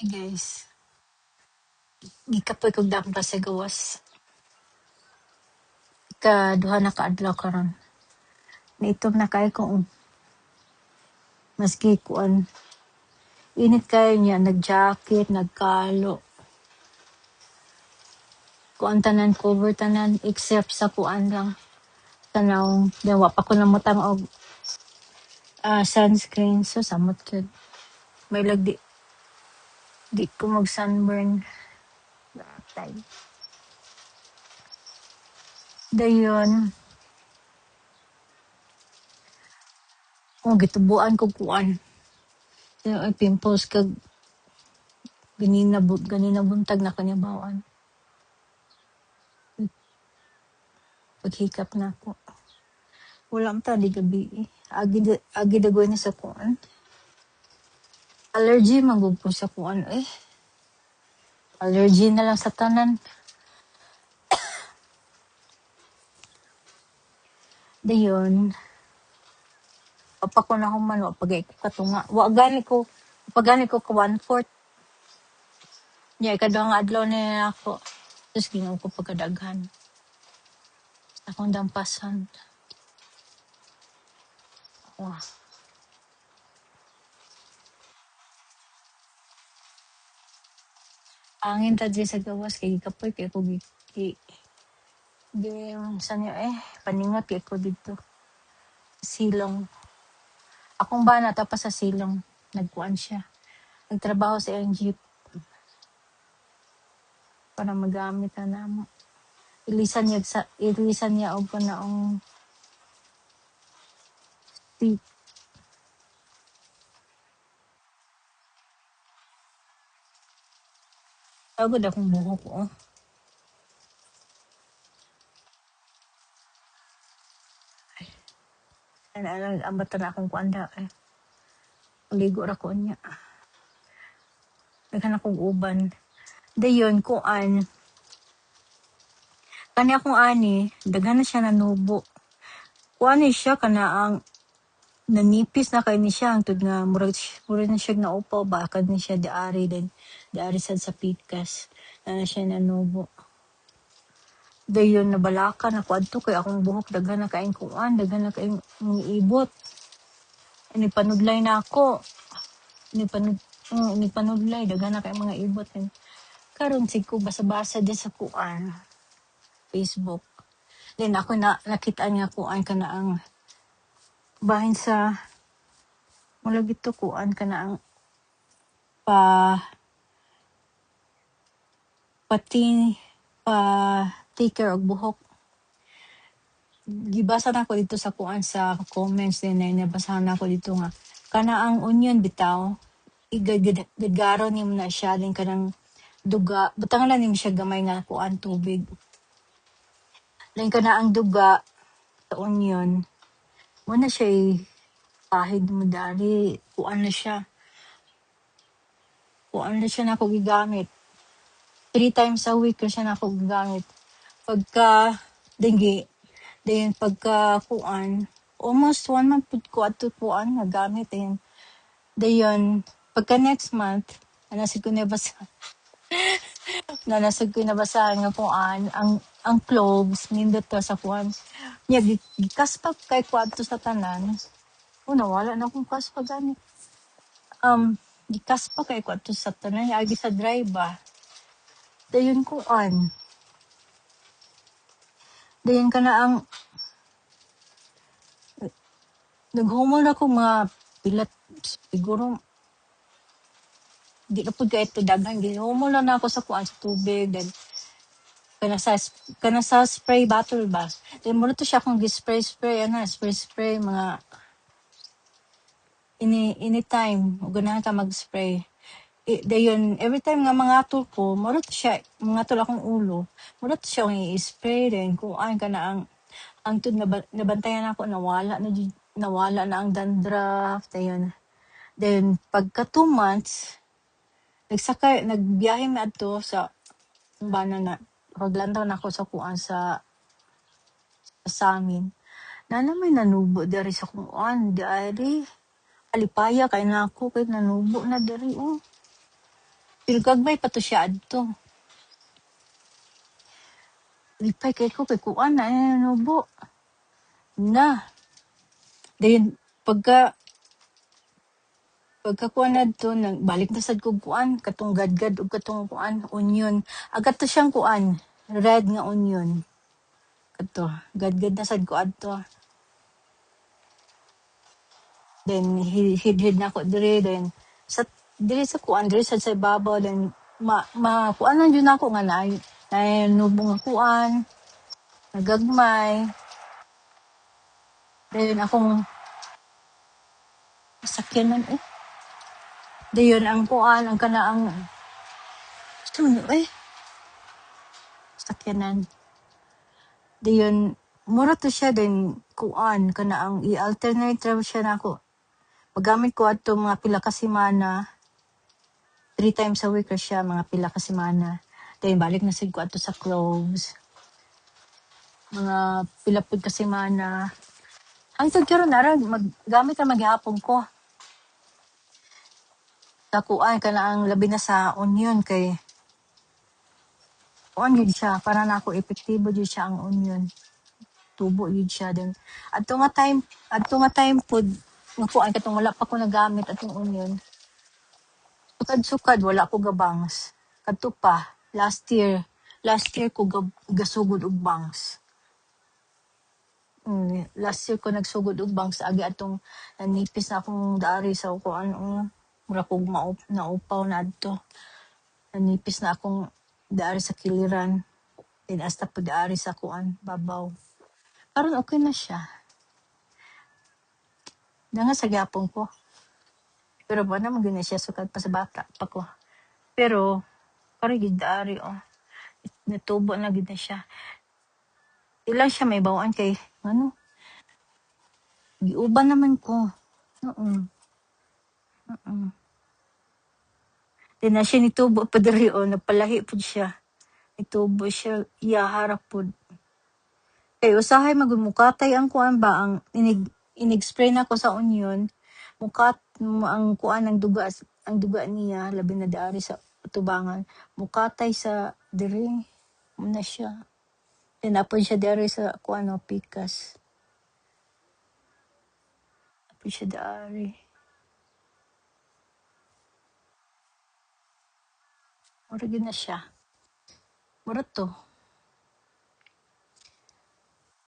Hey guys, gikapoy kog dampa sa gawas. Ikaduha na ka adlaw karon. Niitom na kaayo ko, oh. Maski kuan, init kaayo niya, nag-jacket, nagkalo. Kuan tanan, cover tanan except sa kuan lang, sa nawong. Then wa pa ko namutang og sunscreen, so samot gyud. May lag di ko mag sunburn. Atay. Dayon, oh, gitubuan kog kuan. Ay, pimples kag ganina buntag na ko nahibaw-an. Paghikap nako. Wala man ta di gabii. Agi dagoy ni sa kuan. Allergy man gud ko sa kuan eh. Allergy na lang sa tanan. Dayon, wa pa ko nahuman, wa pa gyud ko katunga. Wa pa gani ko ka 1/4. Nya ikaduhang adlaw ni nako. Sus, Ginoo ko, pagkadaghan. Akong dampasan. Wah. Angin ta diri sa gawas kay gikapoy kay ko gi gi gi unsa niya eh, paningot kay ko didto. Silong. Akong bana pa sa silong, nagkuan siya. Nagtrabaho sa iyang jeep para magamit na namo. Ilisan niya og kanaong seat. Pagod akong buhok, oh. Ana ang bata na akong kuan da eh. Ligo ra ko unya. Daghan akong uban. Dayon kuan, kani akong ani, daghan na siya nanubo. Kuan ni siya kana ang nanipis na kay ni siya hangtod nga murag na siya naupaw ba kad ni siya diari, then diari sad sa pikas na siya nanubo. Dayon nabalakan ako adto kay akong buhok daghan na kaayong kuan, daghan na kaayong ibot. Ini panudlay na ako. Ini panudlay, daghan na kay mga ibot. Karon sig ko basa-basa di sa kuan, Facebook. Then ako na nakita nga kuan kana ang bahin sa mula gito kuan kana ang pa pati pa take care og buhok. Gibasa na ko dito sa kuan, sa comments din na nabasahan nako dito nga kana ang onion bitaw igadgaro nimo na siya, din kanang duga butangan lang nimo siya gamay nga kuan, tubig. Then kana ang duga sa onion mo na siya pahid mo dari, kuan na siya. Kuan na siya nako gigamit. Three times a week na siya nako gigamit. Pagka dinggi, then pagka kuan, almost one month pud ko adto kuan nagamit din. Dayon pagka next month, nasad ko nabasa na nasad ko nabasahan nga kuan ang cloves nindot to sa kuan. Nya gikaspag kay ko adto sa tanan. Oh, nawala na akong kaspa gani. Gikaspa kay ko adto sa tanan agi sa dry ba. Dayon kuan. Dayon kana ang naghumol na ko mga pila siguro, di na pud kaayo to daghan, gihumol na nako sa kuan, sa tubig, then kana sa spray bottle ba. Then mura to siya akong gi-spray spray ana, spray spray mga ini anytime ug ganahan ka mag-spray. Dayon every time nga mangatol ko, mura to siya mangatol akong ulo, mura to siya akong i-spray, then kuan kana ang hangtod nabantayan nako nawala na jud, nawala na ang dandruff dayon. Then pagka 2 months, nagsakay, nagbiyahe mi adto sa bana na paglantaw nako sa kuan sa amin. Naa na may nanubo diri sa kuan diari. Alipaya kay nako kay nanubo na diri, oh. Pero gagmay pa to siya adto. Lipay kay ko kay kuan na nubo. Na. Then pagka kuan adto, balik na sad kog kuan, katong gadgad ug katong kuan onion. Agat to siyang kuan, red nga onion. Kadto, gadgad na sad ko adto. Then hidhid na ako diri, then sa diri sa kuan, diri sad sa ibabaw, then ma ma kuan lang jud nako nga naay nubo nga kuan, nagagmay. Then akong sakyanan eh. Dayon ang kuan, ang kanaang suno eh sakyanan. Dayon mura to siya, then kuan, kanaang i-alternate ra siya nako. Magamit ko adto mga pila ka semana, three times a week ra siya, mga pila ka semana. Then balik na sad ko adto sa cloves. Mga pila pud ka semana. Hangtod karon nara maggamit ra maghapon ko. Sa kuan, kanaang labi na sa onion, kay kuan gyud siya, para nako epektibo gyud siya ang onion. Tubo gyud siya. Then adto nga time pod nga kuan, katong wala pa ko nagamit atong onion. Sukad-sukad wala ko gabangs. Kadto pa last year ko gasugod og bangs. Last year ko nagsugod og bangs agi atong nanipis na akong daari sa kuan oh. Mura kog naupaw na adto. Nanipis na akong daari sa kiliran. Then hasta pud daari sa kuan, babaw. Karon okay na siya. Danga sa gyapon ko. Pero wala man gyud na siya sukad pa sa bata pa ko. Pero karon gyud daari oh. Natubo na gyud na siya. Di lang siya may bawaan kay ano, giuban naman ko. Oo. Oo. Di na siya nitubo pa diri oh, nagpalahi pud siya. Nitubo siya iyahara pud. Kay usahay man gud mukatay ang kuan ba, ang inig spray nako sa onion, mukat mo ang kuan, ang duga niya, labi na daari sa tubangan, mukatay sa diri mo na siya. Then apod siya diri sa kuan oh, pikas. Apod siya daari. Mura gyud na siya. Mura to.